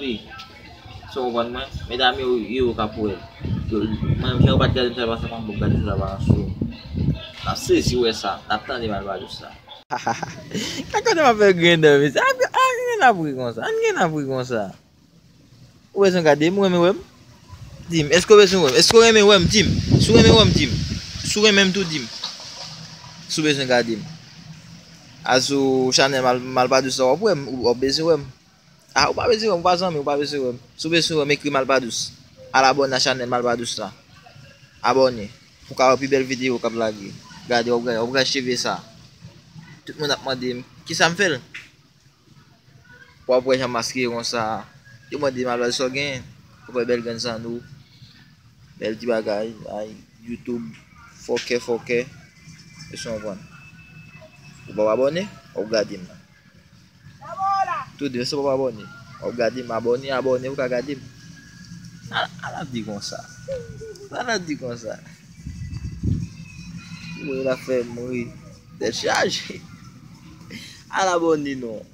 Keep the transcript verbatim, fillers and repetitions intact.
Wi. Sa w konprann mwen? Medam yo, yo, yo ka pou wè l. Yo, mwen, jan yo pa t gade m sèlman, sa pa m gade sou la pa sou. N ap sezi wè sa. N ap tande Malpadous la. Gad kote m ap fè grenn dan, mesye. An, an, an, n ap ri konsa. An, n ap ri konsa. Ou bezwen gade m, ou renmen wè m? Di m, èske w bezwen wè m? Èske w renmen wè m? Di m. Si w renmen wè m, di m. Si w renmen m tou, di m. Si w bezwen gade m. A sou chanèl Mal, Malpadous la, w ap wè m, ou, w ap bezwen wè m. A, ou pa bezwen wè m, ou pa zanmi, ou pa bezwen wè m. Si w bezwen wè m, ekri Malpadous. Al abòne a chanèl Malpadous la. Abòne. Pou w ka wè pi bèl videyo k ap lage. Gade, w ap wè, w ap wè cheve sa. Tout moun ap mande m, kisa m fè l? W ap wè jan maske konsa. Yo mande m, "Alò, sa w genyen?" W ap wè bèl grenn zanno. Bèl ti bagay. Ay, YouTube. Fòkè, fòkè. Èske w konprann? Ou pa abòne? W ap gade m. Tou de, èske w pa abòne? W ap gade m, abòne, abòne, ou ka gade m. Ala, ala di konsa. Ala di konsa. Mwen la fè m ri. Tèt chaje. Al abòne non.